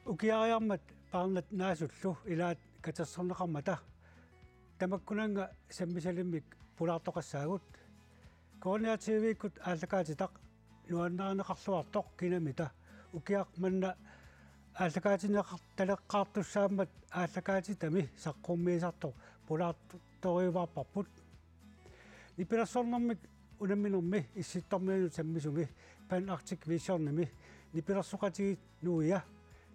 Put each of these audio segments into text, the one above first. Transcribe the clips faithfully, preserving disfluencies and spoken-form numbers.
Ukiariarmat Paarnat Naasullu ilaat katersorneqarmata tamakkununnga sammisalimmik pulaartoqassaagut. Koorniatiivikkut aallakaatitaq nuannarineqarluartoq kinamita ukiaq manna aallakaatinneqartaleqqaartussaammat aallakaatitami saqqummiisartoq pulaartoriuarparput. Nipilersornermik unamminermi Issittormiunut sammisumi Pan Arctic Visionimi nipilersoqatigiit Nuia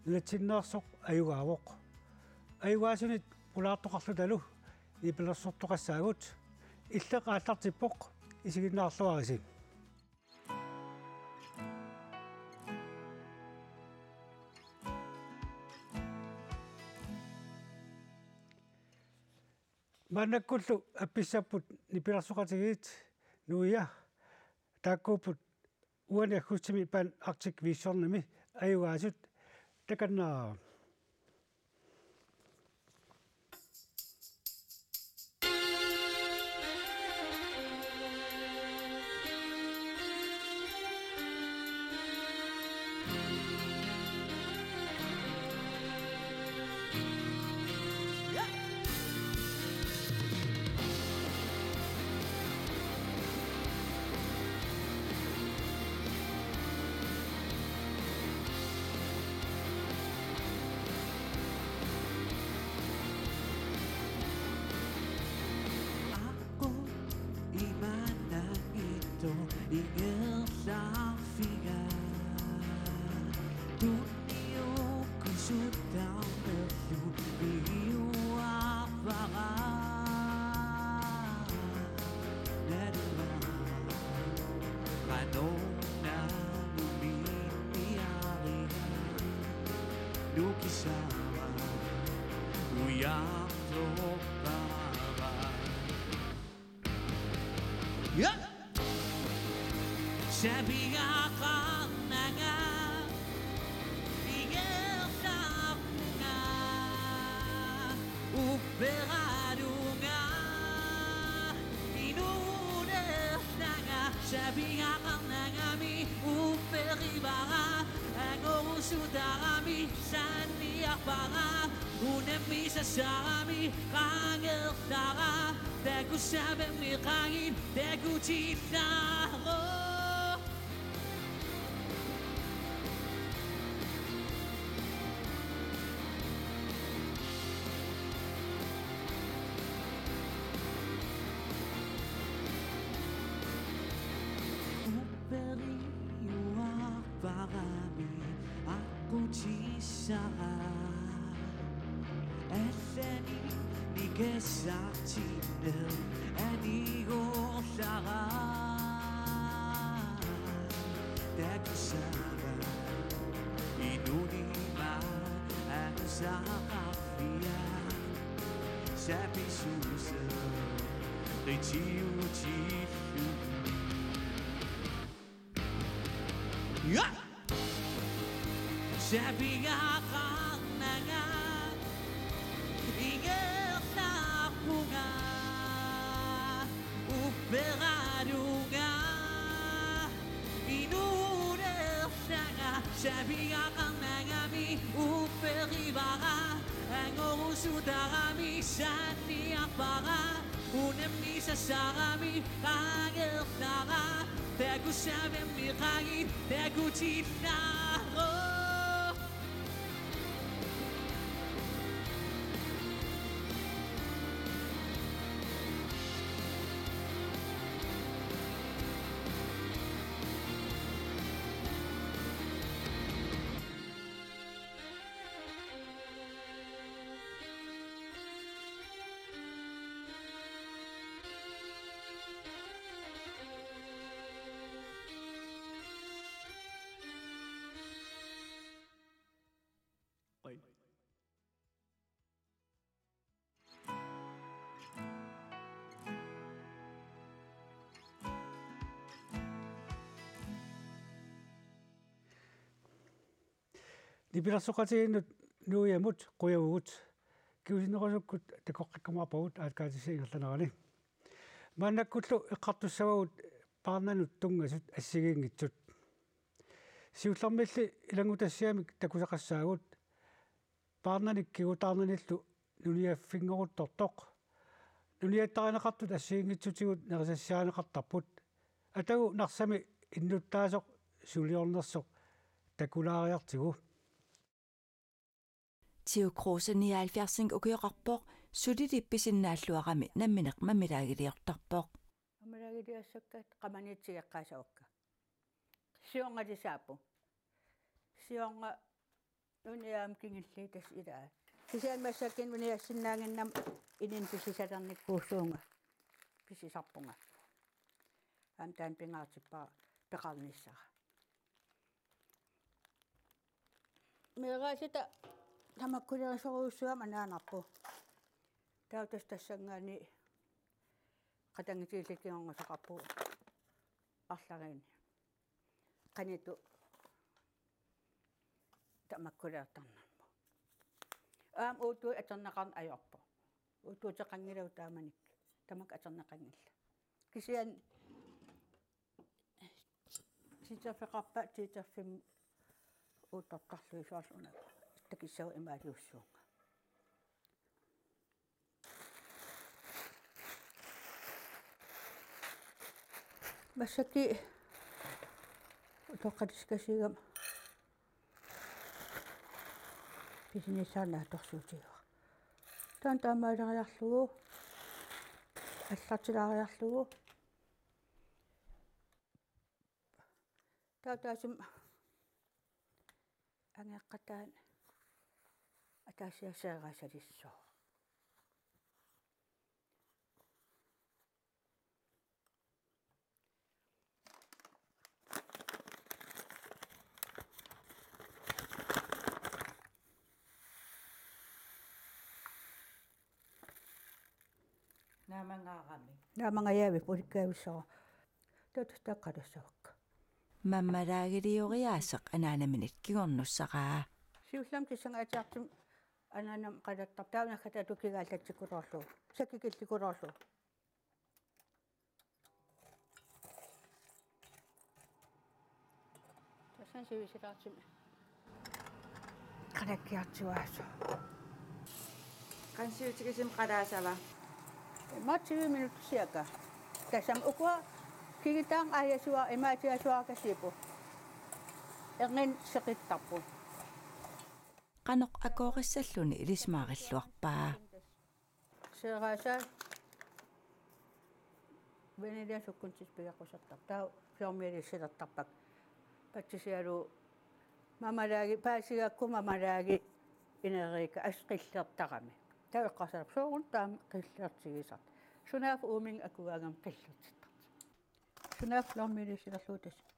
nunatsinneersoq ajugaavoq. Ajugaasunit pulaartoqarlutalu nipilersortoqassaagut. Illeq aallartippoq, isiginnaarluarisi. Maannakkullu appissapput nipilersoqatigiit Nuia, taakkuupput uani aggustimi Pan Arctic Visionimi ajugaasut. Takanna. Aqqut imaannaanngitsoq ingerlaarfiga. Tunniukkusuttarnerlu pigiuarpara. Naluara qanoq naluminniariga. Nukissavat ujartorpara. Ja! Sapigaqarnanga ingerlappunga, upperalunga inuunerlanga. Sapigaqarnangami upperivara, angorusutarami sanniarpara, unammisassarami qangerlara, takussavimmi qanit takutillaaruk. Upperiuarparami aqqutissara. Allanik nikassartinneq anigorlara. Takussavat inunima anusaqarfia. Sapisuuseq qitiutillugu. Ja! Sapigaqarnanga ingerlappunga, upperalunga inuunerlanga. Sapigaqarnangami upperivara, angorusutarami sanniarpara, unammisassarami qangerlara, takussavimmi qanit takutillaaruk. Nipilersoqatigiinnut Nuiamut qujavugut. Kingusinnerusukkut takoqqikkumaarpagut aallakaatissat ingerlanerani. Maannakkullu eqqartussavagut Paarnanut tunngasut assigiinngitsut. Siullermilli ilanngutassiamik takusaqassaagut Paarnanik kigutaarnanillu nuniaffinngoruttortoq. Nuniattarineqartut assigiinngitsutigut nerisassiarineqartarput. Atagu Narsami innuttaasoq suliornersoq takulaariartigu. Theo Kruse nioghalvfjerds ukioqarpoq, sulili pisinnaalluarami nammineq mammalaagiliortarpoq. Mammalaagiliassakka qamaniitsigeqqaasavakka. Siornga lisaapu. Siornga nuniaam kingulliit tassa ilaa. Kisianni massakkut nuniassinnaannginnama ilinni pisisalernikkuussuunga. Pisisarpunga. Aamma taanna pingaartippara peqarnissara. Meeraallita tamakkulerissorujussuugami anaanarpoq. Taava tassa tassanngaanniit qatanngutigiillit kingornusaqarpugut arlariinni. Qanittu tamakkuleertarnermut. Aamma uuttuut atorneqarneq ajorpoq. Uuttuuteqanngilagut taamanikkut. Tamakku atorneqanngillat. Kisianni tiiterfeqarpat tiiterfimmut uuttortarlugit soorlu una. Takissavat imaaliussuunga. Massakkut utoqqalisikasiigama pisinissaq naatsorsuutigaara. Taanna taamaaleriarlugu, allartilaariarlugu. Taava taassuma angajoqqataan ataasiarlugu seeraasalissuaq. Naamangaarami. Naamangajavi pulikkaavissoq. Taava tassa taqqalassavakka. Mammalaagilioriaaseq anaanaminit kingornussaraa. Siullermik kissangaatsiartumik anaanamik qalattarpoq. Taava naggataata kigaallatsikkuloorlugu. Sakikillikkuloorlugu. Tassani sivisuumik qalakkiartuaasoq. Qanoq sivisutigisumik qalaasava? Imaattumik tyve minutsit cirka. Tassami ukua kigutaat aajasuarput, imaattuaasuarkasiiput. Erniinnaq seqittarput. Qanoq akuerissalluni ilisimaarilluarpaa. Seeraasa vanilja sukkuntit pigeqqusertarput. Taava flormelissilertarpakka. Patsisigalugu mammalaagit, paasigakku mammalaagit ineriikka assut qillertarami. Taava eqqarsarput soorunami taama qillertigisartoq. Sunaaffa uuminnga akugaangama qillertittartoq. Sunaaffa flormelissilerlugu tassa.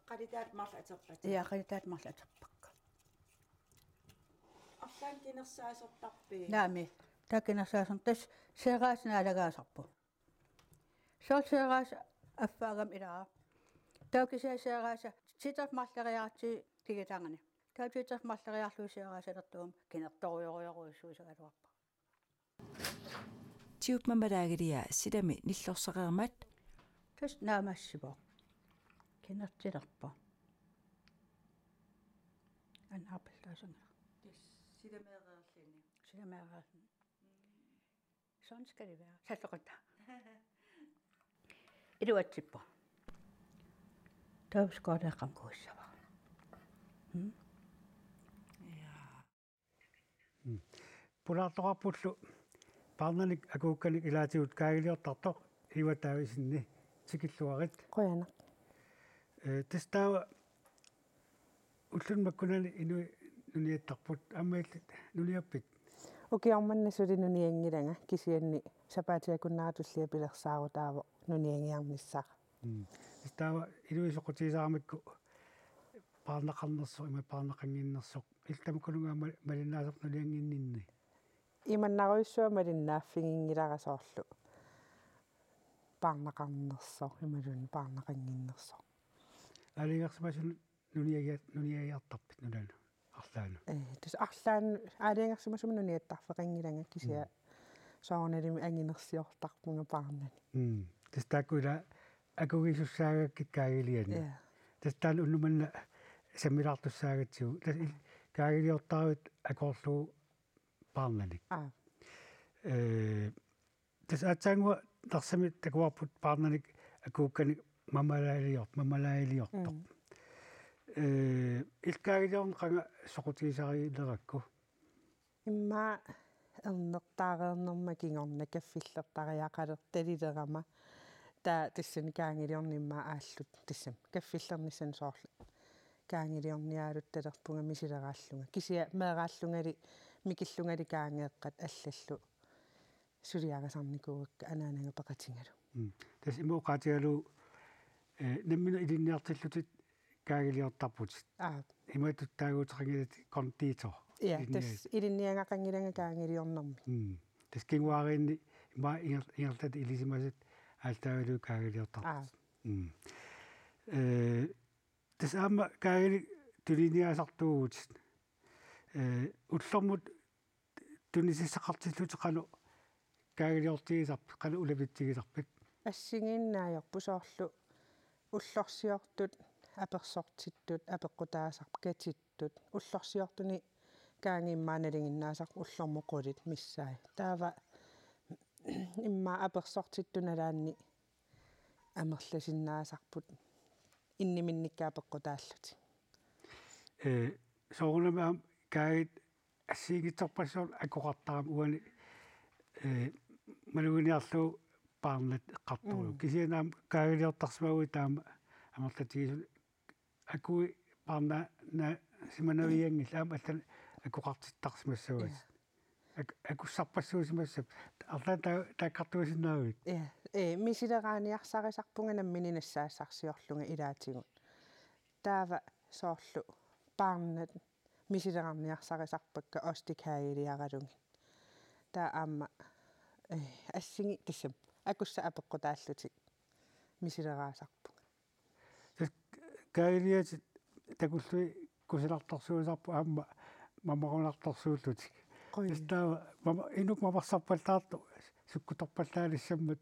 Qalitaat marluk atorpat. Ja, qalitaat marluk atorpakka. Arlaannik kinersaasortarpit? Naamik. Taava kinersaasorneq tassa seeraasa naalagaasarpoq. Soorlu seeraasa affaagami ilaa. Taava kisianni seeraasa tiiterfik marloriarlugu kigutaangani. Taava tiiterfik marloriarlugu seeraasalertuugami kinertorujorujorujussuusagaluarpara. Tiup mammalaagiliaa silami nillorsereermat. Tassa naamassivoq. Kinertilerpoq. Anna appellaasunga. Tassa silameereerluni. Silameereerluni. Sådan skal det være. Sassoqutta. Iluatsippoq. Taava skåleeqqamik kuissavara. Mm. Ja. Mm. Pulaartoqarpullu paarnanik akuukkanik ilaatigut kaagiliortartoq Eva Davidsen, tikilluarit. Qujanaq. Eh, tassa taava ulluni makkunani inuit nuniattarput, aamma illit nuniappit? Ukioq manna suli nunianngilanga kisianni sapaatip akunnera tullia pilersaarutaavoq nuniangiarnissara. Mm. Tassa taava inuit soqutigisaramikku paarnaqarnersoq, ima paarnaqannginnersoq. Illit tamakkununnga ma-, malinnaasoq nuniannginninni? Imannarujussuaq malinnaaffiginngilara soorlu paarnaqarnersoq, imaluunniit paarnaqannginnersoq. Aalajangersimasumik nuniagia-, nuniagiartarpit nunanut, arlaannut? Ee, tassa arlaannut aalajangersimasumik nuniattarfeqanngilanga kisianni Mm. soorunalimi anginersiortarpunga paarnani. Mm. Tassa taakku ila akugisussaagakkit kaagilianni. Ja. Tassa taanna unnuk manna sammilaartussaagatsigu. Tassa il-, kaagiliortaruit akoorlugu paarnanik. Aa. Ee, tassa aatsaannguaq Narsami takuarput paarnanik akuukkanik mamalaalior-, mamalaaliortoq. Mm. Ee, illit kaagiliorneq qanga soqutigisarilerakku? Immaqa ernertaareernerma kingorna kaffillertariaqalertalilerama. Taava tassani kaagiliorneq immaqa aallut tassami kaffillernissanut soorlu kaagiliorniaaruttalerpunga misileraallunga. Kisianni meeraallungali mikillungali kaageeqqat allallu suliarisarnikuuakka anaanaga peqatigalugu. Mm. Tassa ima oqaatigalugu, eh, nammineq ilinniartillutit kaagiliortarputit. Aap. Imatut taaguuteqanngilatit konditor. Ja, ilinniag-, tassa ilinniagaqanngilanga kaagiliornermi. Mm. Tassa kinguaariinni ima inger-, ingerlatat ilisimasat aallaavigalugu kaagiliortarputit. Aap. Mm. Eh, tassa aamma kaagilik tuniniaasartuuvutit. Eh, ullormut tunisassaqartillutit qanoq kaagiliortigisarpit, qanoq ulapitsigisarpit? Assigiinngitsorpassuit soorlu ullorsiortut, apersortittut, apeqqutaasarput, katittut, ullorsiortuni kaagi immaqa nalinginnaasarput ullormut qulit missaat. Taava immaqa apersortittut nalaanni amerlasinnaasarput inniminnikka apeqqutaallutik. Ee, soorunami aamma kaagit assigiinngitsorpassuarnik akoqartarami uani, ee, maluginiarlugu paarnat eqqartorujuk. Mm. Kisianni aamma kaagiliortarsimaguit taama amerlatigisut akui paarnaasimanavianngillat aamma allanik akoqartittarsimassavatit. Ja. Ak-, akussarpassuusimassappat. Arlaat taa-, taakkartuisinnaavit? Ja. Ee, misileraaniarsarisarpunga nammineq nassaassarsiorlunga ilaatigut. Taava soorlu paarnat misileraaniarsarisarpakka Ostikageliaralugit. Taava aamma, ee, assigi-, tassami akussat apeqqutaallutik misileraasarpunga. Tassa kaagiliatit takullugit kusanartorsuusarput aamma mamarunartorsuullutik. Qoi. Tassa taava mama-, inuk mamarsarpallaartoq sukkutorpallaalissammat.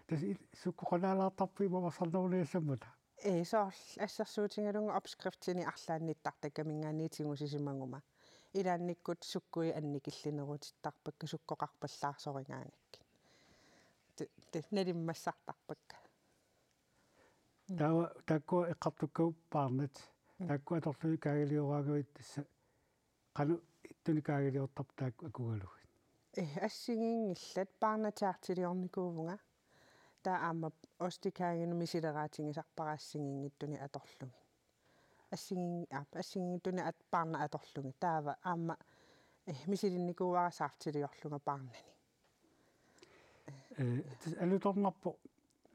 Tassa il-, sukkut qalaalaartarpit mamarsarneruniassammata. Ee, soorlu assersuutigalugu opskriftini arlaannittartakkaminngaanniit tigusisimaguma. Ilaannikkut sukkui annikillinerutittarpakka sukkoqarpallaarsoringaangakkit. Te-, te-, nalimmassartarpakka. Mm. Taava taakkua eqqartukkagut paarnat. Mm. Taakkua atorlugit kaagilioraangavit tassa qanoq ittunik kaagiliortarpit taakku akugalugit? Ee, assigiinngillat, paarnat chartiliornikuuvunga. Taava aamma Ostikagenut misileraatigisarpara assigiinngitsunik atorlugit. Assigiin-, aap, assigiinngitsunik at-, paarnat atorlugit. Taava aamma, ee, misilinnikuuara chartiliorlunga paarnani. Ee, tassa alutornarpoq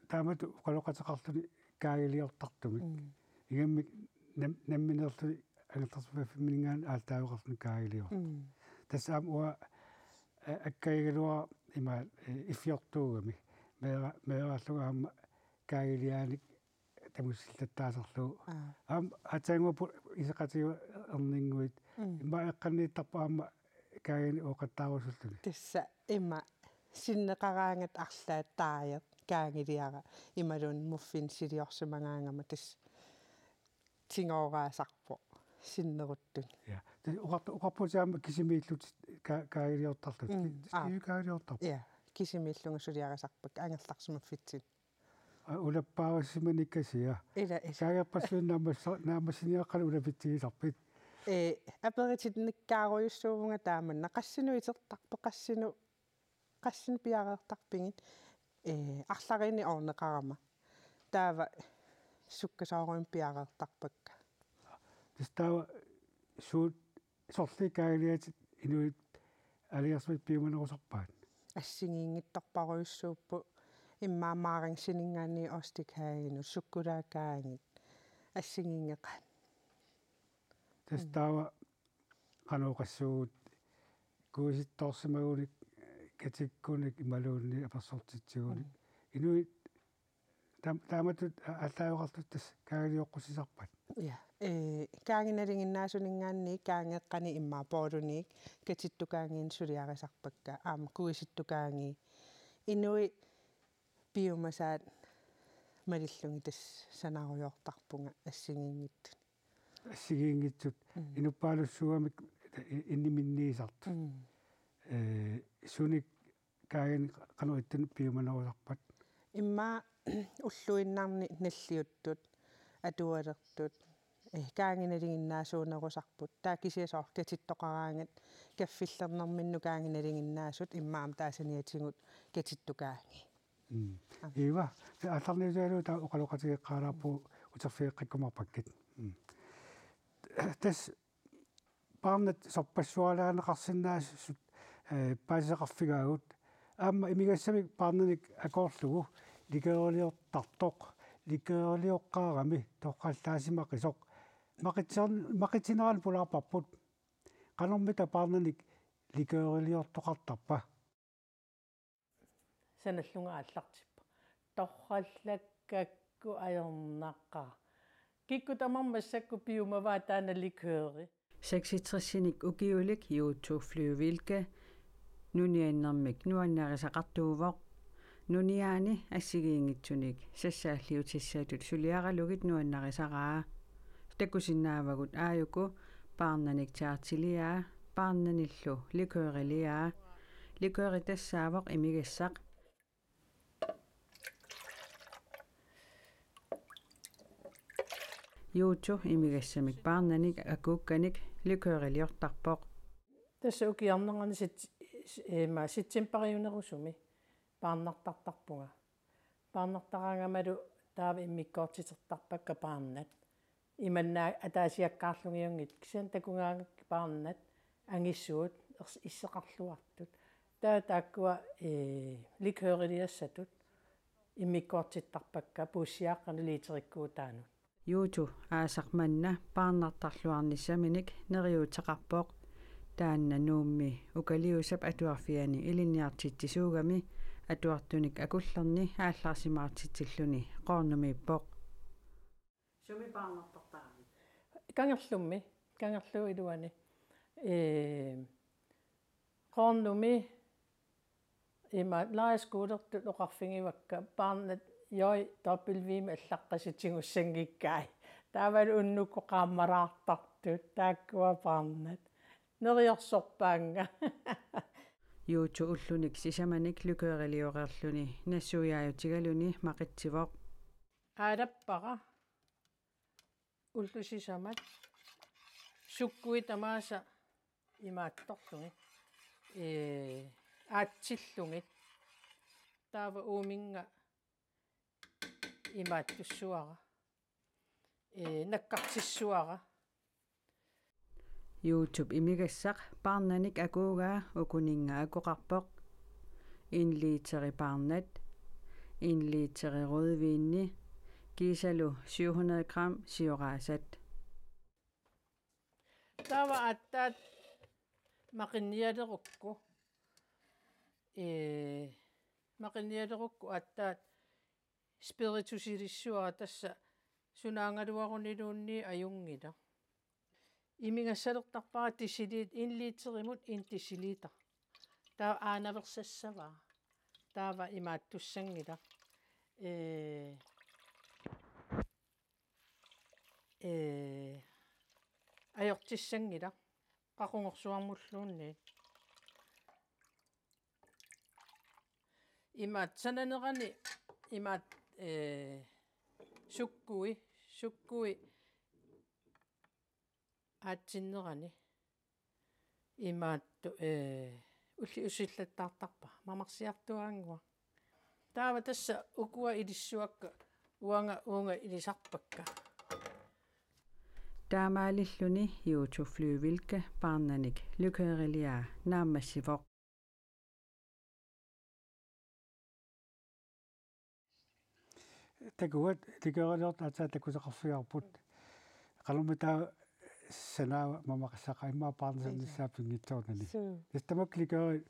taamatut oqaloqateqarluni kaagiliortartumik. Mm. Ingammik nam-, nammineerluni angerlarsimaffimmininngaanniit aallaaveqarluni kaagiliortoq. Mm. Tassa aamma uanga, ee, akkagigaluara ima, ee, iffiortuugami. Meera-, meeraallunga aamma kaagiliaanik tamussillattaasarlugu. Aa. Aamma aatsaannguapput iseqatigiinnguit. Mm. Ima eqqanniittarpoq aamma kaaginik ooqattaarusulluni. Tassa ima sinneqaraangat arlaat taajeq kaagiliara imaluunniit muffinsiliorsimagaangama tassa tigooraasarpoq sinneruttuni. Ja. Tassa oqart-, oqarputit aamma kisimiillutit ka-, kaagiliortarlutit. Mm, ki-, aa. Kivi kaagiliortarpit? Ja, kisimiillunga suliarisarpakka angerlarsimaffitsinni. Aa, ulappaarussimanikasiaq. Ila, ila. Kaagerpassuit naamassa-, naammassiniaqqanik ulapitsigisarpit? Ee, aperitinnikkaarujussuuvunga taamanna. Qassinut itertarpit, qassinut, qassinut piareertarpigit? Ee, arlariinnik orneqarama. Taava sukkasoorujummik piareertarpakka. Tassa taava suut sorliit kaagiliatit inuit aalajangersimasut piumanerusarpaat? Assigiinngitsorpassuit immaqa maaringsiningaanniit Ostikagenut, sukkulaakaagit, assigiinngeqaat. Tassa, mm, taava qanoq oqassuugut, kuisittoorsimagunik, katikkunik imaluunniit apersortitsigunik. Mm. Inuit taam-, taamatut a-, aallaaveqarlutit tassa kaagilioqqussisarpat? Ja. Ee, kaagit nalinginnaasuninngaanniit kaageeqqanik immaqa pooluniit katittukaaginik suliarisarpakka aamma kuisittukaagit. Inuit piumasaat malillugit tassa sanarujoortarpunga assigiinngitsunik. assigiinngitsut, mm, inuppaalussuugamik i-, inniminniisartut. Mm. Ee, sunik kaaginik qanoq ittunik piumanerusarpat? Immaqa ulluinnarni nalliuttut, atualertut, ee, kaagit nalinginnaasuunerusarput. Taava kisianni soorlu katittoqaraangat kaffillernerminnut kaagit nalinginnaasut immaqa aamma taava saniatigut katittoq kaagit. Mm. Aap. Iva, aallarniutigalugu taava oqaloqatigeqqaalaarpugut uterfigeqqikkumaarpakkit. Mm. Tassa paarnat sorpassuaralaaneqarsinnaasut, ee, paasisaqarfigaagut. Aamma imigassamik paarnanik akoorlugu likøriliortartoq, likørilioqqaarami torrallaassimaqisoq. Maqitser-, maqitsinerani pulaarparput. Qanormita paarnanik likøriliortoqartarpa? Sanallunga aallartippoq. Torrallakkakku ajornaqaaq. Kikkut tamarmik massakkut piumavaat taanna likøri. Seksogtresinik ukiulik Juttu Flyvilke nuniannermik nuannarisaqartuuvoq. Nuniaani assigiinngitsunik sassaalliutissatut suliaralugit nuannarisaraa. Takusinnaavagut aajuku paarnanik chartiliaa, paarnanillu likøriliaa. Likøri tassaavoq imigassaq. Juttu imigassamik paarnanik akuukkanik likøriliortarpoq. Tassa ukiarnerani sit-, s-, ima septemberiunerusumi paarnartartarpunga. Paarnartaraangamalu taava immikkoortitertarpakka paarnat. Imanna ataasiakkaarlungiunngitsut kisianni takugaangakkit paarnat angisuut ers-, isseqarluartut. Taava taakkua, ee, likøriliassatut immikkoortittarpakka puussiaaqqanut liiterikkuutaanut. Juttu aasaq manna paarnartarluarnissaminik neriuuteqarpoq. Taanna Nuummi Ukaliusap atuarfiani ilinniartitsisuugami atuartunik akullerni aallarsimaartitsilluni Qoornumiippoq. Sumi paarnartartaramik? Kangerlummi, Kangerluup iluani. Ee, Qoornumi ima lejerskole-rtut oqarfigivakka paarnat J W-mik allaqqasut tigussanngikkai. Taavalu unnukkut qaammalaartartut, taakkua paarnat. Neriorsorpaannga. Juttu ullunik sisamanik likørilioreerluni nassuiaajutigaluni maqitsivoq. Aalappara ullut sisamat sukkui tamaasa imaattorlugit, ee, aatsillugit. Taava uuminnga imaattussavara, ee, nakkartissavara. Juttup imigassaq paarnanik akuugaa ukuninnga akoqarpoq. En literi paarnat, en literi rødvini, kiisalu syv hundrede gram sioraasat. Taava aatsaat maqinnialerukku. Ee, maqinnialerukku aatsaat spiritusilissavara, tassa sunaagaluaruniluunniit ajunngilaq. Imigassalertarpara deciliter, en literimut en deciliter. Taava aanaversassavara. Taava imaattussanngilaq. Ee, ee, ajortissanngilaq. Qaqugorsuarmulluunniit. Imaat sananerani, imaat, ee, sukkui, sukkui aatsinnerani. Imaattoq, ee, ulli usillattaartarpara, mamarsiartuaannguaq. Taava tassa ukua ilissavakka, uanga uunga ilisarpakka. Taamaalilluni Juttu Flyvilke paarnanik likøriliaa naammassivoq. Takuat, likøriliortut aatsaat takusaqarfigaarput. Qanormita sanaava mamaqissaqaaq, immaqa paarnat sannissaat pinngitsoornani. Suu. Tassa tamakku likørit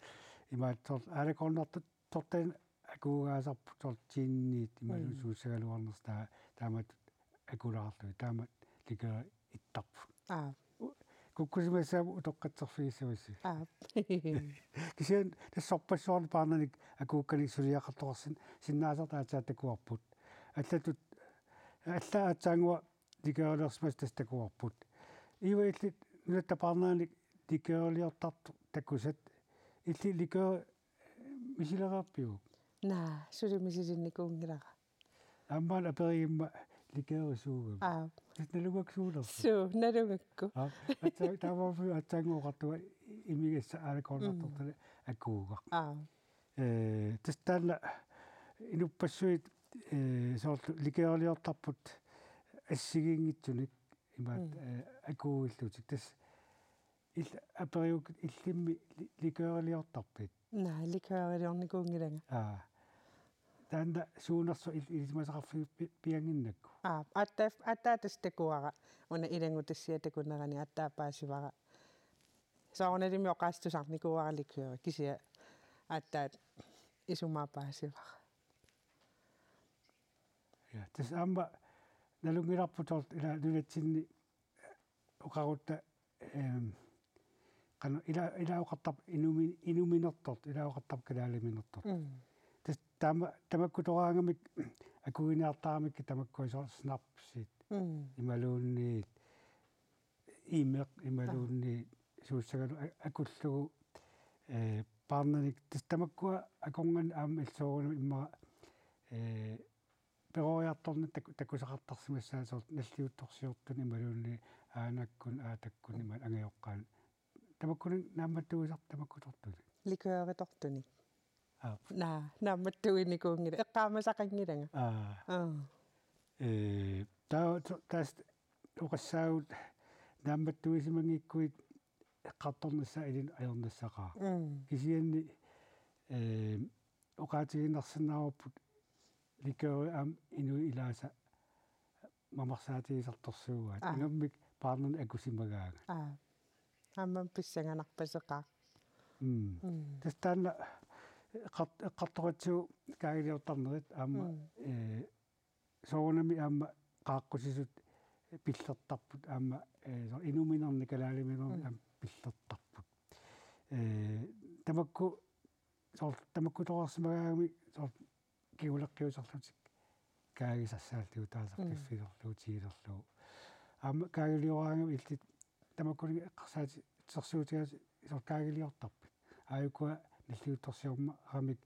imaattoq aalakoornartortagit akuugaasarput, soorlu ginit imaluunniit, mm, suussagaluarnersut taa-, taamatut akulaarlugit, taamatut likørit ittarput. Aap. U-, kukkusimassaammi utoqqatserfigissavassi. Aap. Kisianni tassa sorpassuarnik paarnanik akuukkanik suliaqartoqarsin-, sinnaasartut aatsaat takuarput. Allatut, alla aatsaannguaq likørilersimasat tassa takuarput. Iva, illit nunatta Paarnaanik likøriliortartut takusat, illit likøri misilereerpiuk? Naa, suli misilinnikuunngilara. Aamma aperigimma likøri suugami. Aa. Tassa nalugakku suulersoq. Suu, nalugakku. Aa, aatsaat taamaappoq aatsaannguaq oqartunga imigassaq aalakoornartortalik akuugaq. Aa. Ee, tassa taanna inuppassuit, ee, soorlu likøriliortarput assigiinngitsunik imaat, Mm. ee, akuuillutik. Tassa il-, aperiuk illimmi li-, likøriliortarpit? Naa, likøriliornikuunngilanga. Aa. Taanna suunersoq il-, ilisimasaqarfigipi-, piannginnakku? Aa, aatsaat, aatsaat tassa takuara. Una ilanngutassiaq takunerani aatsaat paasivara. Soorunalimi oqaaseq tusarnikuuara likøri kisianni aatsaat isumaa paasivara. Ja, tassa aamma nalunngilarput soorlu ila nunatsinni oqarutta, ehm, qanoq ila, ila oqartarput inumi-, inuminertortoq, ila oqartarput kalaaliminertortoq. Mm. Tassa taama, tamakkutoraangamik akuiniartaramikkit tamakkua soorlu snapsit. Mm. Imaluunniit imeq imaluunniit Aa. suussagalu a-, akullugu, ee, Paarnaanik tassa tamakkua akornanni aamma illit soorunami immaqa, ee, peroriartorneq taku-, takusaqartarsimassaat soorlu nalliuttorsiortunik imaluunniit aanakkut aatakkut Mm. imaat angajoqqaanut. Tamakkuninnga naammattuisarpit tamakkutortunik? Likøritortunik. Aap. Naa, naammattuinikuunngilanga. Eqqaamasaqanngilanga. Aa. Aa. Ee, taa-, to-, taas oqassaagut naammattuisimanngikkuit eqqartornissaa ilinnut ajornissaqaaq. Mm. Kisianni, ee, oqaatigiinnarsinnaavarput likøri aamma inuit ilaasa mamarsaatigisartorsuugaat. Aa. Ingammik Paarnaanik akusimagaangat. Aa. Aamma pissanganarpaseqaaq. Mm. Mm. Tassa taanna eqqart-, eqqartoratsigu kaagiliortarnerit aamma, Mm. ee, soorunami aamma qaaqqusisut pillertarput aamma, ee, soorlu inuminernik kalaaliminernik Mm. aamma pillertarput. Ee, tamakku soorlu tamakkutoreersimagaangamik soorlu kinguleqqiuserlutik kaagisassaalliutaasarput Mm. kiffilerlugu tiilerlugu. Aamma kaagilioraangamik illit tamakkuninnga eqqarsaati-, -sersuutigaat soorlu kaagiliortarpit. Aajukua nalliuttorsiorneramik,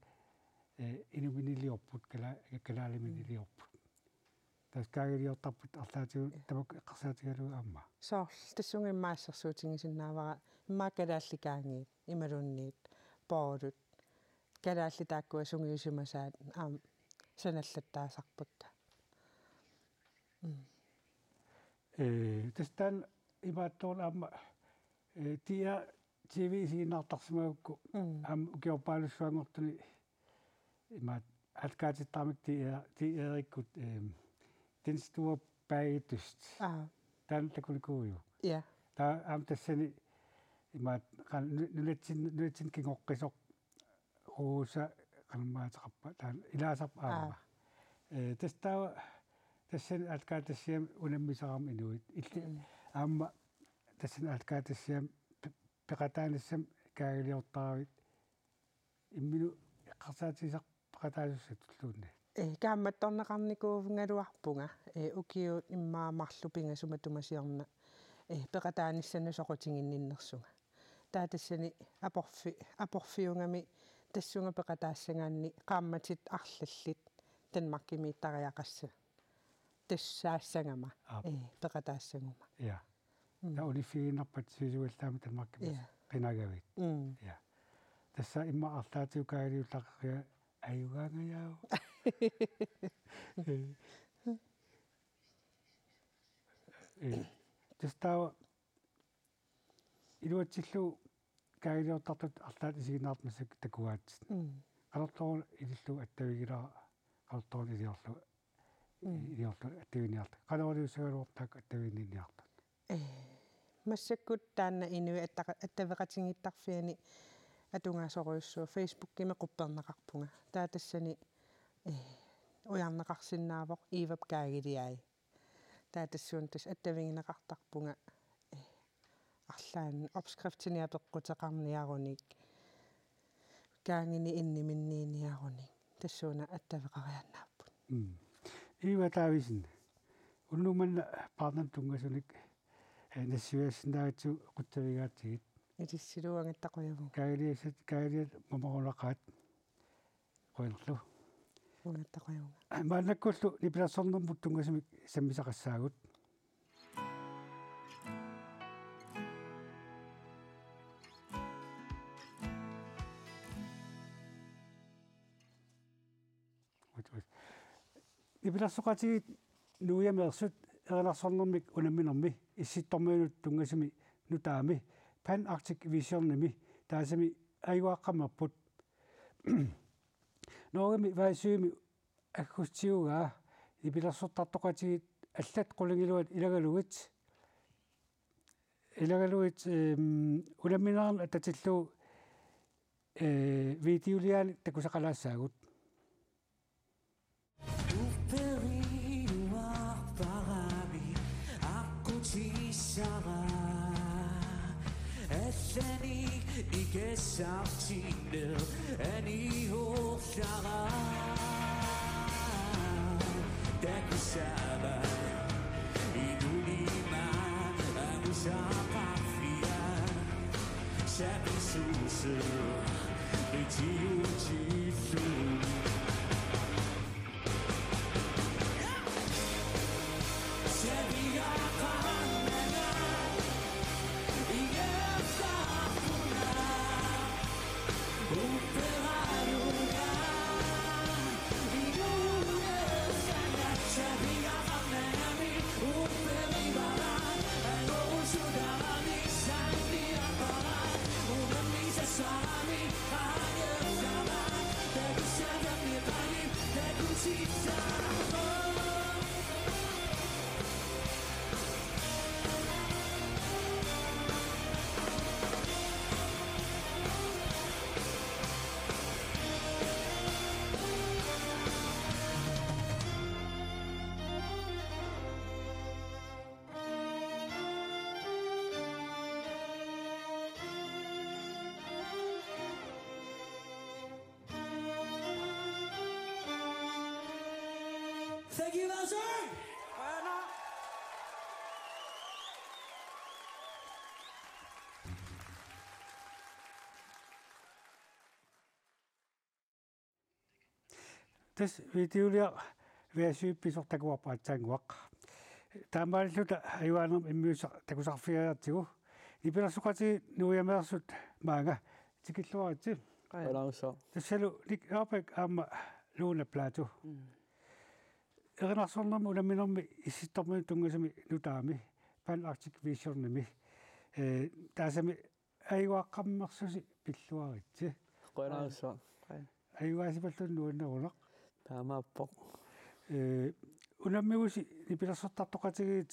ee, inuminiliorput, kala-, kalaaliminiliorput. Tassa kaagiliortarpit arlaatigut Ja. tamakku eqqarsaatigalugu aamma. Soorlu tassunga immaqa assersuutigisinnaavara immaqa kalaallit kaagiit imaluunniit poolut. Kalaallit taakkua sungiusimasaat aamma sanallattaasarpakka. Mm. Ee, tassa taanna imaattoq aamma, ee, T R T V isiginnaartarsimagukku Mm. aamma ukiorpaalussuanngortuni imaat aallakaatittaramik T R, T R-ikkut, ehm, Den store bagedyst. Aa. Taanna takunikuuiuk? Ja. Taava aamma tassani imaat qan-, nu-, nunatsin-, nunatsinni kingoqqisoq Rosa qanormaateqarpa taanna ilaasarpoq aamma. Aa. Ee, tassa taava tassani aallakaatitassiami unammisarami inuit. Illit Mm. aamma tassani aallakaatitassiami pe-, peqataanissamut kaagiliortaravit imminut eqqarsaatigisarpit peqataasussatulluunniit? Ee, kaammattorneqarnikuugaluarpunga, ee, ukiut immaqa marluk pingasut matuma siorna, ee, peqataanissannut soqutiginninnersunga. Taava tassani aporfi-, aporfiugami tassunga peqataassagaanni qaammatit arlallit Danmarkimiittariaqassagaanni. Tassaassagama, Aap. Ee, peqataassaguma. Ja. Mm. Taava uniffigiinnarpat sivisugallaamik Danmarkimi Ja. qinagavit. Mm. Ja. Tassa immaqa arlaatigut kaagiliullaqqiga ajugaangajaavu. Ee. Tassa taava iluatsillugu kaagiliortartut arlaat isiginnaartut massakkut takugaatsit. Mm. Qanortoq ilillugu attavigilara, qanortoq iliorlugu, Mm. iliorlugu attaviniarlugu. Qanoq iliussagaluarpit taakku attaviginniniartut? Ee, massakkut taanna inuit attaqa-, attaveqatigiittarfianni atugaasorujussuuvoq Facebookimi qupperneqarpunga. Taava tassani, ee, ujarneqarsinnaavoq Ivap kaagiliai. Taava tassuuna tassa attavigineqartarpunga, ee, arlaannik opskriftinik apeqquteqarniarunik, kaaginik inniminniiniarunik, tassuuna attaveqariaannaapput. Mm. Iva Davidsen, Unnuk manna paarnanut tunngasunik, eh, nassuiaassinnaagatsigit qutsavigaatsigit. Ilissilu uangattaqujavunga. Kaagiliassat, kaagiliat mamarunaqaat. Qujanarlu. Uangattaqujavunga. Maannakkullu nipilersornermut tunngasumik sammisaqassaagut. Nipilersoqatigiit nuiameersut erinarsornermik unamminermi Issittormiunut tunngasumi nutaami Pan Arctic Visionimi taasami ajugaqqammerput. Norgemi Vaasømi aggustip uagut nipilersortartoqatigiit allat qulingiluat ilagalugit, ilagalugit, ehm, unamminermi atatillugu, eh, videolianik takusaqalaassaagut. Upperiuarparami aqqutissara. Allanik ikassartinneq aniorlara. Takussava inunima angusaqarfia. Sapisuuseq itiutilluni. Thank you, Valsø! Tassa videoliaq Vaasø pisoq takuarput aatsaannguaq. Taamaalilluta ajugaannermik immiussaq takusarfigaartigu. Nipilersoqatigiit nuiameersut maanga tikilluaritsi. Qaa. Qujanarsuaq. Tassalu Nick Ørbæk aamma Luna Plato. Mm. Erinarsornermi unamminermi Issittormiunut tunngasumi nutaami Pan Arctic Visionimi. Eh, taasami ajugaqqammersusi pilluaritsi. Qujanarsuaq. Qaa. Ajugaasipalluunniit nuannerunaq. Taamaappoq. Eh, unammigusi nipilersortartoqatigiit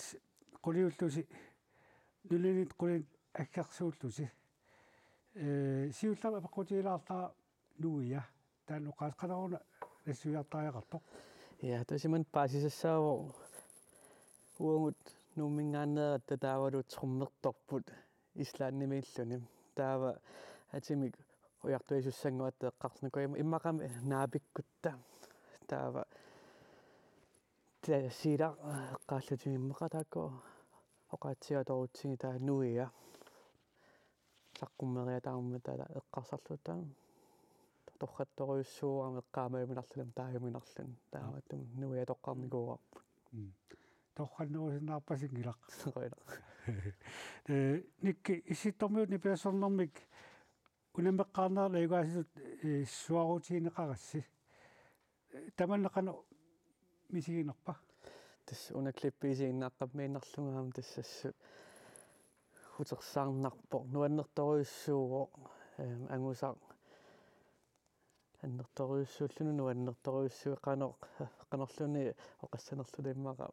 quliullusi nunanit qulinit aggersuullusi. Eh, siullermik apeqqutigilaarlara nuia. Taanna oqaasii, qanoruna nassuiartariaqartoq? Ja, tassa imannak paasisassaavoq uagut Nuumminngaanneeratta taavalu trommertorput Islandimiilluni. Taava atimik ujartuisussannguatta eqqarsarnikuuvoq im-, immaqami naapikkutta. Taava Tassa ila eqqaallutigimmaqa taakku oqaatsigut atorutsigit taava nuia. Saqqummeriataarmat taava eqqarsarluta taava torrattorujussuuarami eqqaamajuminarluni taajuminarluni. Taamaattumik nuia toqqarnikuuarput. Mm. Torrannerusinnaarpasinngilaq. Qujanaq. Eh, Nick, Issittormiut nipilersornermik unammeqqaarnerani ajugaasitut, eh, suaarutigineqarassi. Eh, tamanna qanoq misiginarpa? Tassa una klippi isiginnaaqqammiinnarlunga aamma tassa assut utersaarnarpoq, nuannertorujussuuvoq, eh, angusaq annertorujussuulluni nuannertorujussuuvoq, qanoq, qanorluunniit oqassanerluta immaqa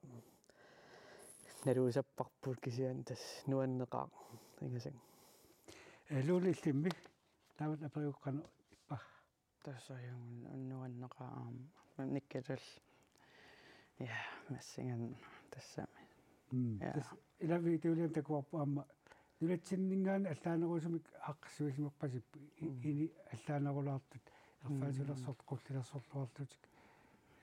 naluusapparput kisianni tassa nuanneqaaq ingasang. Eh, Luna, illimmi taamatut aperiuk qanoq ippa? Tassa ajunngilaq, nuanneqaaq aamma. Nickillu. Ja, massakkut tassami. Mm. Ja. Tassa ila videoliami takuarput aamma nunatsinninngaanniit allaanerusumik aaqqissuussimappasippoq i-, mm, ini allaanerulaartut. Mm. Erfalsulersortut, qullilersorluarlutik.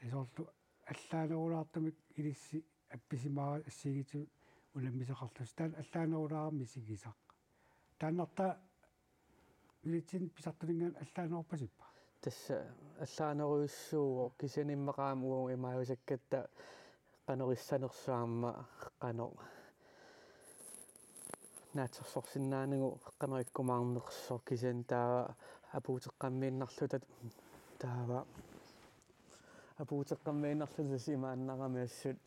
Soorlu allaanerulaartumik ilissi appisimaarasi assigiinngitsut unammisaqarlusi, taanna allaanerulaarami misigisaq. Taannartaa nunatsinni pisartuninngaanniit allaanerorpasippa? Tassa allaanerujussuuvoq, kisianni immaqa aamma uagut imaajusakkatta qanoq issanersoq aamma qanoq naatsorsorsinnaanagu qanoq ikkumaarnersoq, kisianni taava apuuteqqammiinnarluta, taava apuuteqqammiinnarluta tassa imaannarami assut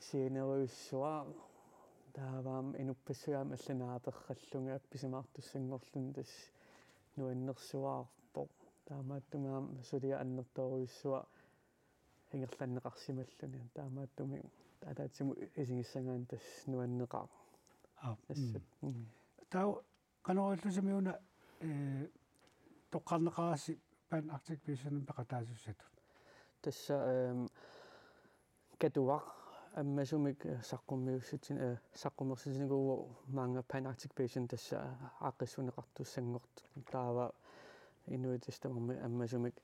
scenerujussuaq. Taava aamma inuppassuit aamma allanit naapeqqallugit appisimaartussanngorlugit tassa nuannersuarpoq. Taamaattumik aamma suliaq annertoorujussuaq ingerlanneqarsimalluni. Taamaattumik ataatsimut isigissagaanni tassa nuanneqaaq. Aap, assut. Mm. Mm. Taava qanoq ilillusi una, eh, toqqarneqarassi Pan Arctic Visionimi peqataasussatut? Tassa, ehm, Katuaq ammasumik saqqummiussutsin-, eh, saqqummersitinikuuvoq maanga Pan Arctic Vision tassa aaqqissuunneqartussanngortoq. Taava inuit tassa tamarmik ammasumik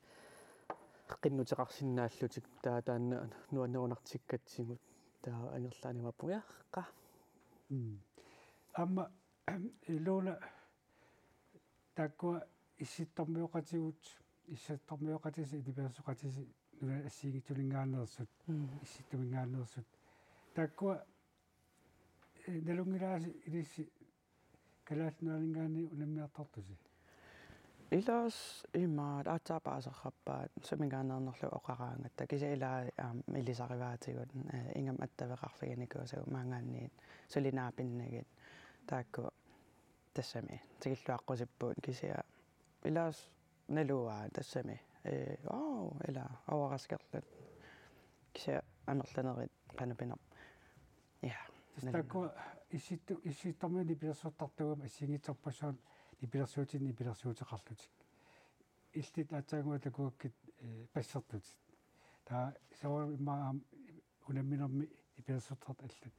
qinnuteqarsinnaallutik, taava taanna nuannerunartikkatsigu, taava angerlaannaq imaappoq, ja, qaa. Mm. Aamma Ilona, taakkua Issittormioqatigiit, Issittormioqatisi, Nipilersoqatisi, nunat assigiinngitsuninngaanneersut, mm, Issittuminngaanneersut. Taakkua, eh, nalunngilaasi ilissi Kalaallit Nunaanninngaanniit unammiartortusi? Ilaa, imaat, aatsaat paasisaqarpaat suminngaanneernerluunniit oqaraangatta, kisianni ilaa, aamma, ilisarivaatigut, eh, ingammik attaveqarfiginikuusagut maanngaanniit suli naapinnagit, taakku tassami tikilluaqqusipput, kisianni ilaa naluara tassami. Ee, wow, ilaa, overraskerluta. Kisianni amerlanerit qanoq pinerpoq. Ja. Tassa naluara. Taakkua Issittu-, Issittormiut nipilersortartut aamma assigiinngitsorpassuarnik nipilersuutinnik nipilersuuteqarlutik. Illit aatsaannguaq takuakkit, ee, bassertutit. Taava soorlu immaqa aamma unamminermi nipilersortartut allat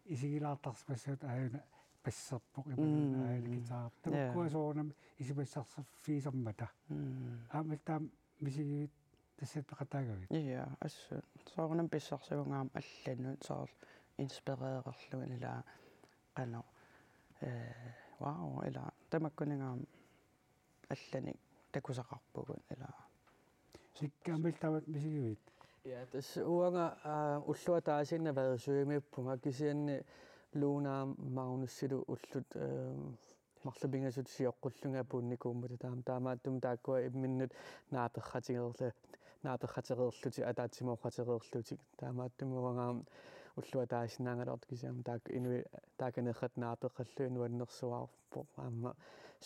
isigilaartarsimassavat, aajuna basserpoq, imaluunniit, mm, aajuna guitar. Ja. Tamakkua soorunami isumassarsiorfigisarmata. Mm. Aamma taama misigivit, tassa peqataagavit? Ja, assut. Soorunami pissarsivunga aamma allanut, soorlu inspirererlugit ilaa qanoq. Eh, wow, ilaa tamakkuninnga aamma allanik takusaqarpugut ilaa. Nikka, aamma illit taama misigivit? Ja, tassa uanga, aa, ulloq ataaseq una versuimiippunga, kisianni Luna Magnusilu ullut, ehm, marluk pingasut sioqqullugit apuunnikuummata, taama, taamaattumik taakkua imminnut naapeqqatereerlu-, naapeqqatereerlutik, ataatsimooqqatereerlutik. Taamaattumik uanga aamma ulloq ataasinnaagaluartoq, kisianni taakku inuit taakaneeqqat naapeqqallugit nuannersuarpoq, aamma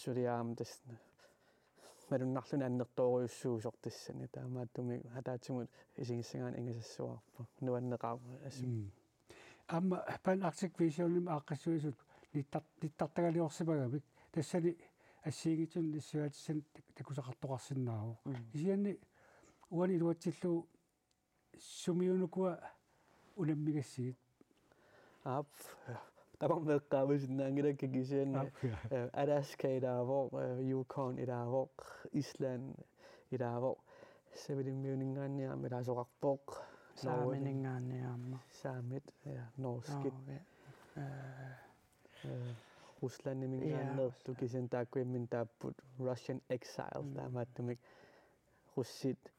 suliaq aamma tassa malunnarluni annertoorujussuusoq tassani. Taamaattumik ataatsimut isigissagaanni ingasassuarpoq. Nuanneqaaq assut. Mm. Aamma Pan Arctic Visionimi aaqqissuisut nittar-, nittartagaliorsimagamik, tassani assigiinngitsunik nassuiaatissanik takusaqartoqarsinnaavoq. Mm. Kisianni uani iluatsillugu sumiunukua unammigassigit? Aap, tamarmik eqqaamasinnaanngilakka, kisianni, aap, ja, eh, Alaska ilaavoq, eh, Yukon ilaavoq, Island ilaavoq, Savalimmiuninngaanniit aamma ilaasoqarpoq. Saamininngaanniit aamma. Saamit, ja, norskit. Norge. Eh. Eh, Ruslandiminngaanneersut, ja, Rusland, kisianni taakku imminnut taapput Russian exile, mm, taamaattumik russit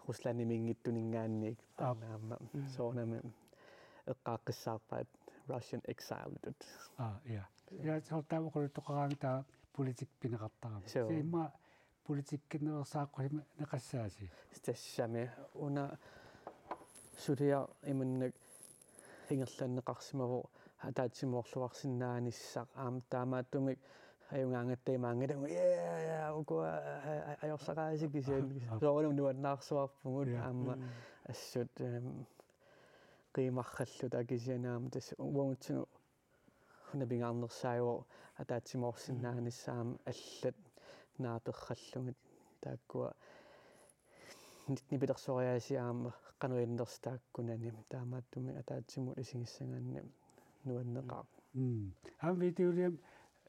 Ruslandimiinngitsuninngaanniit. Aap. Taanna aamma, mm, soorunami eqqaaqqissaarpaat Russian exile-itut. Aa, ja. Ja, soorlu taama oqaluttoqaraangat taava politikki pineqartarami. Suu. Kisianni immaqa politikkinneqarsaarsimaneqassaasi. Tassami una suliaq imannak ingerlanneqarsimavoq ataatsimoorluarsinnaanissaq, aamma taamaattumik ajugaangatta imaanngilanga, ja, ja, ja, ukua, a-, a-, ajorsaqaasi kisianni. Aap. Soorunami nuannaarsuarpugut, ja, aamma, mm, assut, ehm, qiimarralluta, kisianni aamma tassa uagutsinnut una pingaarnersaavoq ataatsimoorsinnaanissaq, mm, aamma allat naapeqqallugit, taakkua nit-, nipilersoriaasiat aamma qanoq innersut taakkunani, taamaattumik ataatsimut isigissagaanni nuanneqaaq. Mm. Aamma videoliami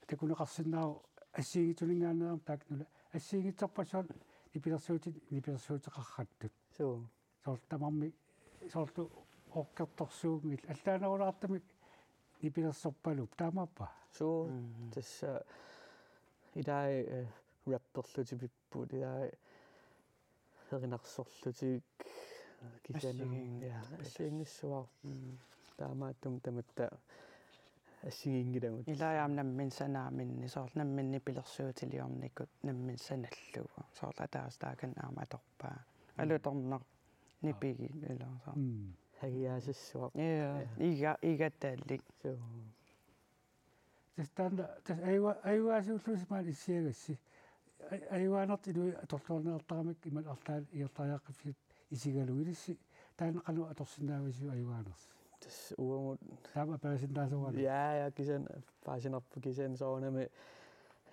takuneqarsinnaavoq assigiinngitsuninngaanneerami, taakku nunat assigiinngitsorpassuarnik nipilersuutit nipilersuuteqarrattut. Suu. Soorlu tamarmik, soorlu qokkertorsuunngillat, allaanerulaartumik nipilersorpaluupput, taamaappa? Suu, mm, tassa ilai, eh, rapperlutik pipput, ilai herinarsorlutik, kisianni, assigiin-, ja, assigiinngissuarput. Mm. Taamaattumik tamatta assigiinngilagut. Ilai aamma nammineq sanaaminni, soorlu nammineq nipilersuutiliornikut nammineq sanallugu. Soorlu ataaseq taakani aamma atorpaa. Mm. Alutornaq nipigik, ilaa, soorlu. Mm. Hagiaasissuaq. Ja, ja, iga-, igatalik. Suu. Tassa taanna, tassa ajua-, ajugaasuullusi maani issiagassi. Aj-, ajugaanertut inuit atorluarneqartaramik imaluunniit arlaat ingerlariaqqissapput isigalugit, ilissi taanna qanoq atorsinnaavisiuk ajugaanersi? Tassa uagut. Taama paasinnaasoralu. Ja, ja, kisianni paasinarpoq, kisianni soorunami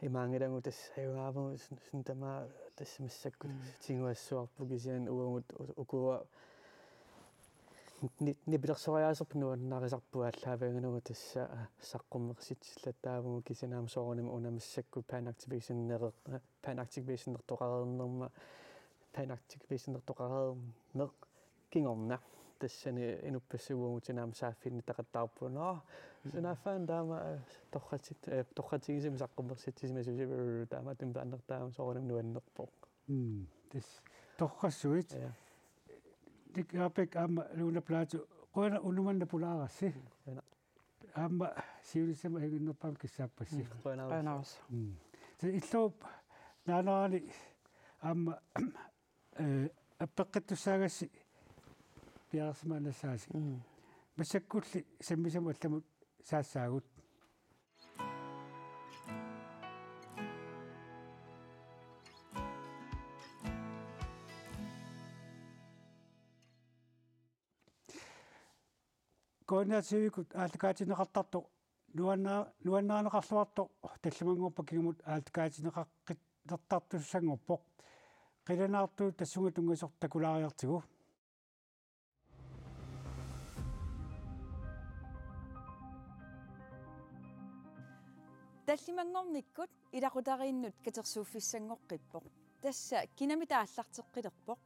imaanngilagut tassa ajugaavoq sun-, suut tamaasa tassa massakkut. Mm. Tiguassuarput, kisianni uagut u-, ukua ni-, nipilersoriaaserput nuannarisarput aallaavigalugu tassa, aa, saqqummersitsillattaavugut, kisianni aamma soorunami una massakkut pan activationereq-, pan activationertoqareernerma, pan activationertoqareerneq kingorna. Tassani inuppassuit uagut aamma saaffiginnittaqattaarput. Nå, mm, sunaaffa taama, aa, torratit-, eh, torratigisumik saqqummersitsisimasut, taamaattumik taanna taama soorunami nuannerpoq. Mm, tassa. Torrassuit. Ja. Nick Rahbek aamma Luna Platou. Qujanaq unnuk manna pulaarassi. Qujanaq. Aamma siunissami ajunnginnerpaamik kissaappassi. Mm, qujanaq. Qujanaq. Mm. Tassa illup naanerani aamma, eh, appeqqittussaagassi piareersimaannassaasi. Mm. Massakkulli sammisamut allamut saassaagut. K N R-ikkut aallakaatinneqartartoq nuanna-, nuannarineqarluartoq tallimanngorpat kingumut aallakaatinneqaqqittartussanngorpoq. Qilanaartut tassunga tunngasoq takulaariartigu. Tallimanngornikkut ilaqutariinnut katersuuffissanngoqqippoq. Tassa kinamita aallarteqqilerpoq.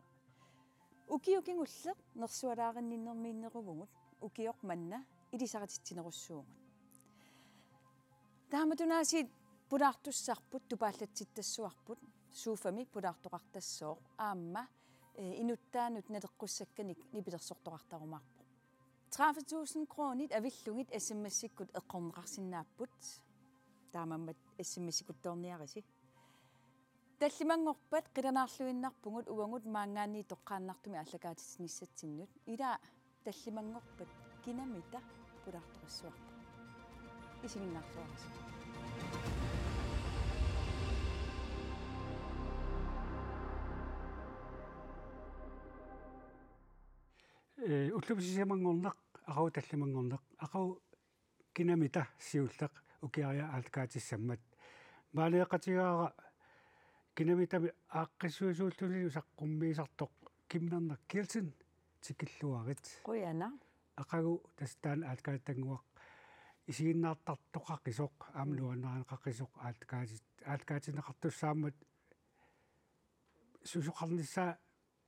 Ukioq kingulleq nersualaarinninnermiinneruvugut, ukioq manna ilisarititsinerussuugut. Taamatunaasiit pulaartussarput, tupaallatsittassuarput, sofami pulaartoqartassooq, aamma, eh, inuttaanut naleqqussakkanik nipilersortoqartarumaarpoq. Tredive tusind kronit avillugit S M S-ikkut eqqorneqarsinnaapput. Taamaammat S M S-ikkuttoorniarisi. Tallimanngorpat qilanaarluinnarpugut uagut maanngaanniit toqqaannartumik aallakaatitsinissatsinnut. Ila tallimanngorpat kinamita pulaartoqassuarput. Isiginnaarluarisi. Ee, ullup sisamanngorneq, aqagu tallimanngorneq, aqagu kinamita siulleq ukiariaat aallakaatissammat. Maaniiqatigaara kinamitami aaqqissuisuullunilu saqqummiisartoq Kim Nannak Kielsen, tikilluarit. Qujanaq. Aqagu tassa taanna aallakaatitannguaq isiginnaartartoqaqisoq, aamma, mm, nuannarineqaqisoq aallakaatit-, aallakaatinneqartussaammat susoqarnissaa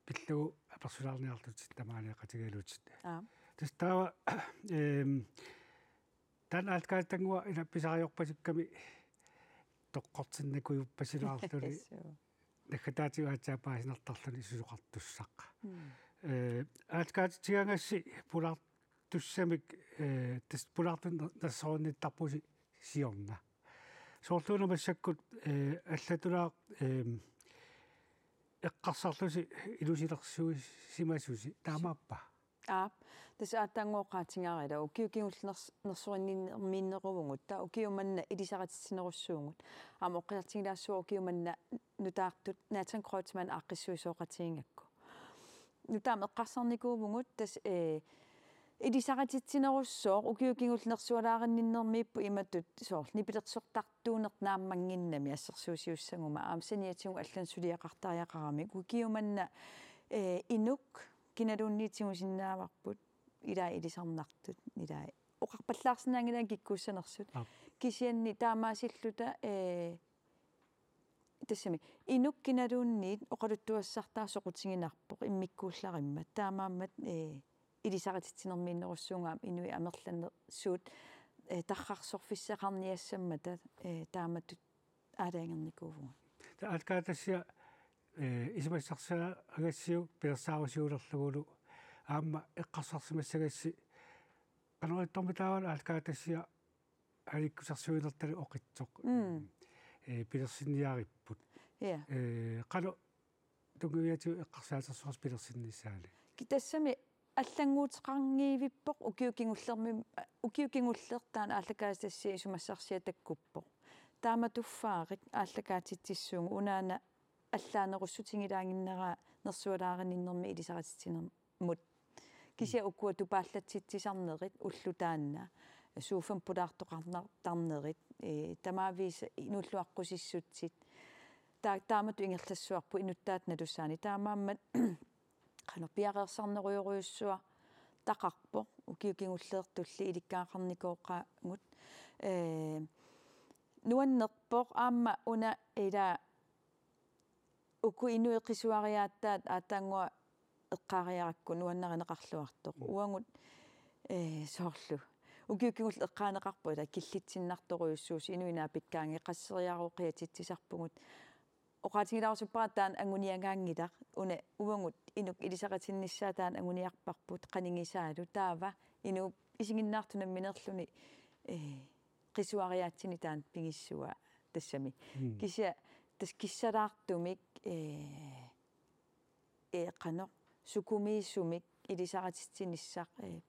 pillugu apersulaarniarlutit tamaaniiqatigalutit. Aap. Tassa taava, ehm, taanna aallakaatitannguaq ila pisariorpasikkami toqqortinnakujuppasilaarluni. Suu. Naggataatigut aatsaat paasinartarluni susoqartussaq. Mm. Eh, aallakaatitsigaangassi pulaartussamik, eh, tassa pulaartunik ner-, nersorunnittarpusi siorna. Soorluuna massakkut, eh, allatulaaq, ehm, eqqarsarlusi ilusilersuisimasusi, taamaappa? Aap, tassa aatsaannguaq oqaatigaara ila ukiut kingulliit ners-, nersorinninnermiinneruvugut, taava ukiut manna ilisarititsinerussuugut. Aamma oqaatigilaassuaq ukiut manna nutaartut Nathan Kreutzmann aaqqissuisoqatigigakku. Nutaamik eqqarsarnikuuvugut tassa, eh, ilisarititsinerussooq, ukiut kingulliit nersualaarinninnermiipput imatut soorlu nipilersortartuuneq naammannginnami assersuusiussaguma, aamma saniatigut allanut suliaqartariaqaramik, ukiut manna, eh, inuk kinaluunniit tigusinnaavarput, ilai ilisarnartut, ilai oqarpallaarsinnaanngilagut kikkuussanersut. Aap. Kisianni taamaasilluta, eh, tassami inuk kinaluunniit oqaluttuassartaa soqutiginarpoq immikkuullarimmat. Taamaammat, eh, ilisarititsinermiinnerussuunga aamma inuit amerlanersut, eh, tarrarsorfissaqarniassammata, eh, taamatut aalajangernikuuvugut. Taava aallakaatitassiaq, eh, isumassarsiagassiuk pilersaarusiulerlugulu aamma eqqarsarsimassagassi qanoq ittormi taava aallakaatitassiaq aliikkusersuinertalik oqitsoq. Mm. Eh, pilersinniaripput. Ja. Eh, qanoq tunngaviatigut eqqarsaatersuarsi pilersinnissaanut? Ki-, tassami allannguuteqanngivippoq ukiut kingullermi, ukiut kingulleq taanna aallakaatitassiap isumassarsiaq takkuppoq. Taama tuffaariga aallakaatitsissuugut unaana allaanerussutigilaannginneraa nersualaarininnermi ilisarititsinermut. Kisianni ukua tupaallatsitsisarnerit ulloq taanna, sofami pulaartoqartarnerit, eh, tamaavisa inuulluaqqusissutsit. Ta-, taamatut ingerlassuarput inuttaata nalussaanik. Taamaammat qanoq piareersarnerujorujussuartaqarpoq, ukiut kingulleertulli ilikkagaqarnikooqaagut. Eh, nuannerpoq aamma una ila uku inuit qisuariaatsaat aatsaannguaq eqqaariarakku nuannarineqarluartoq. Mm. Uagut, eh, soorlu ukiut kingulleq eqqaaneqarpoq ila killitsinnartorujussuusoq inuit naapikkaangaat qasseriarooq qiatitsisarpugut. Oqaatigilaarusuppara taanna anguniagaanngilaq, una uagut inuk ilisaritinnissaa taanna anguniarparput qanigisaalu taava inuup isiginnaartut nammineerluni, eh, qisuariaatsinik taanna pigissavaa tassami. Mm. Kisianni tassa kissalaartumik, eh, eh, qanoq sukumiisumik ilisarititsinissaq, eh,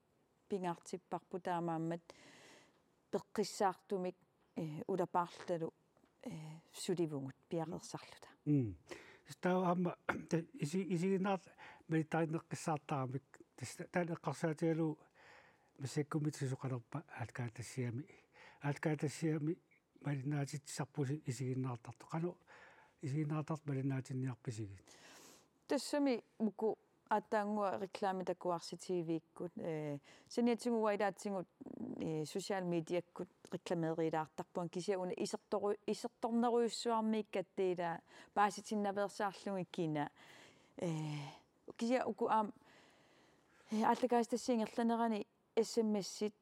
pingaartipparput taamaammat peqqissaartumik, eh, ulapaarlutalu, eh, sulivugut piareersarluta. Mm. Tassa taava aamma ta-, isi-, isiginnaartut malittarinneqqissaartaramik tassa taanna eqqarsaatigalugu massakkummi tassa suqalerpa aallakaatitassiami. Aallakaatitassiami malinnaatitsisarpusi isiginnaartartut. Qanoq isiginnaartartut malinnaatinniarpisigit? Tassami uku aatsaannguaq reklame takuarsi T V-kkut, eh, saniatigut uanga ilaatigut, eh, social mediakkut reklameerilaartarpunga kisianni una isertoru-, isertornerujussuarmiikkatta ila paasitinnaveersaarlugit kina. Eh, kisianni uku aamma, eh, aallakaatitassiap ingerlanerani S M S-it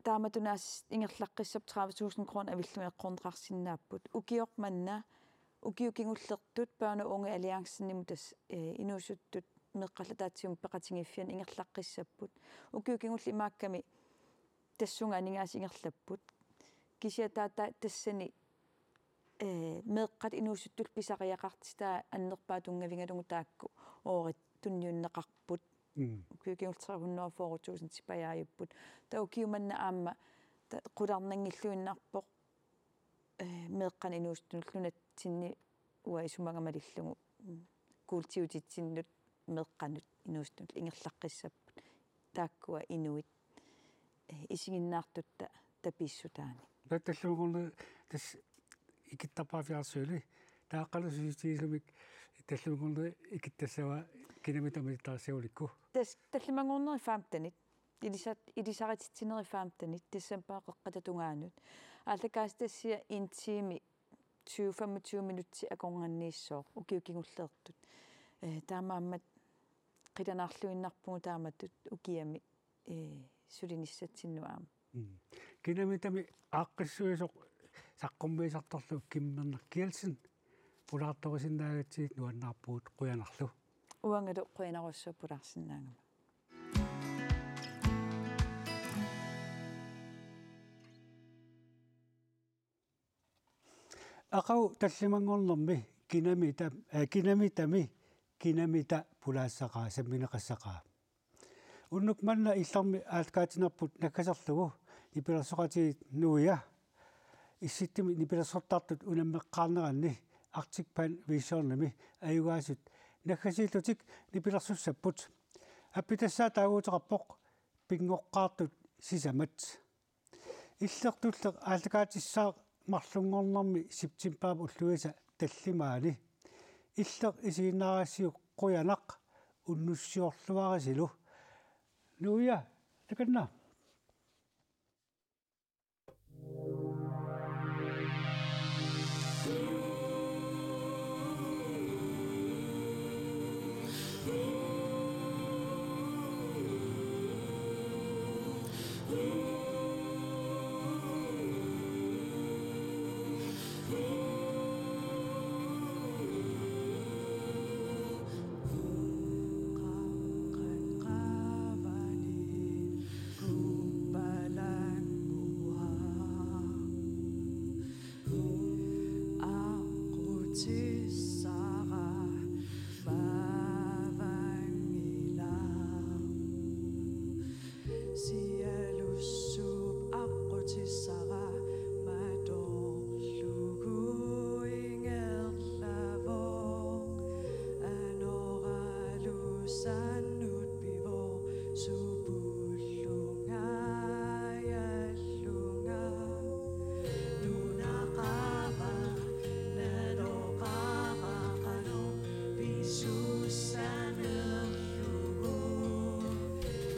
taamatut aasiit ingerlaqqissapput tredive tusind kroner avillugit eqqorneqarsinnaapput. Ukioq manna, ukiut kingullertut Børne- og Ungealliancemut tassa, eh, inuusuttut meeqqallu ataatsimut peqatigiiffianni ingerlaqqissapput. Ukiut kingulliit imaakkami tassunga aningaasat ingerlapput. Kisianni taava ta-, tassani, eh, meeqqat inuusuttullu pisariaqartitai annerpaaq tunngavigalugu taakku oorit tunniunneqarput. Mm. Ukiut kingulleq tre hundrede og fyrre tusind tipajaajupput. Taava ukioq manna aamma ta-, qularnanngilluinnarpoq, eh, meeqqanut inuusuttunullu nunatsinni uanga isumaga malillugu, mm, kuultiutitsinnut meeqqanut inuusuttunullu ingerlaqqissapput. Taakkua inuit, eh, isiginnaartutta tapiissutaanik. Taava tallimanngorneq tassa ikittarpara fjernsyni. Taava qanoq sussutigisumik tallimanngorneq ikittassava kinamita malittarisagulikku? Tassa tallimanngornerit femtenit. Ilisa-, ilisarititsinerit femtenit decembarip qeqqata tungaanut. Aallakaatitassiaq en time tyve femogtyve minutsit akornanniissooq ukiut kingulleertut. Eh, taamaammat qilanaarluinnarpugut taamatut ukiami, eh, sulinissatsinnut aamma. Mm. Kinamitami aaqqissuisoq saqqummiisartorlu Kim Bernhard Kielsen pulaartorisinnaagatsigit nuannaarpugut, qujanarlu. Uangalu qujanarsuaq pulaarsinnaagama. Aqagu tallimanngornermi kinamita, eh, kinamitami kinamita pulaassaqaaq, sammineqassaqaaq. Unnuk manna illermi aallakaatitsinerput naggaserlugu nipilersoqatigiit Nuja Issittumik nipilersortartut unammeqqaarneranni Arctic Pan Visionimi ajugaasut naggasiillutik nipilersussapput. Appitassaa taaguuteqarpoq Pinngoqqaartut sisamat. Illeq tulleq aallakaatissaaq marlunngornermi septembarip ulluisa tallimaani. Illeq isiginnaarassiuk qujanaq, unnussiorluarisilu. Nuja, takanna. Tissara maavanngilaaq. Sialussuup aqqutissara matorlugu ingerlavoq. Anoralusannut pivoq supullunga jallunga. Nunaqavaq naloqavaq qanoq pisussanerlugu.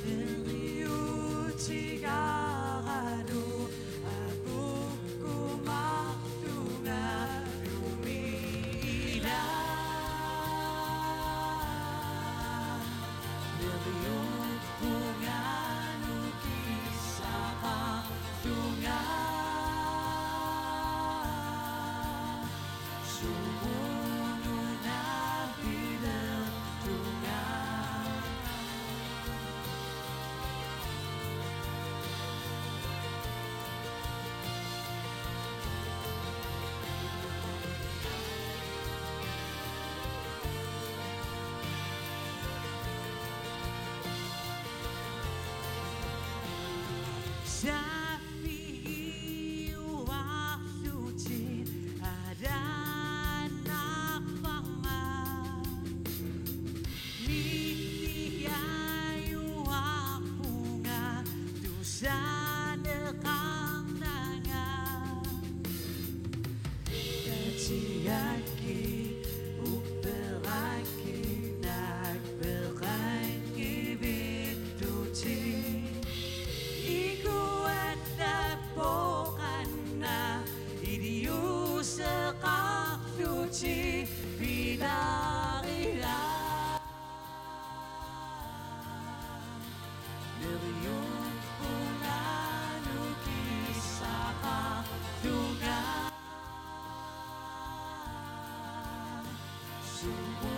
Neriutigaaraluk apukkumarlunga lumiila. Neriuppunga nukissaqarlunga. Sumununa pilerlunga. Saaffigiuarlutit alaannarparma. Niiajuarpunga tusaaneqarnanga. Tatiakki upperaakki naappeqanngivittutit. Ikuattappoq qanna iliuuseqarlutit pilaarila. Neriuppunga nukissaqarlunga. Sumu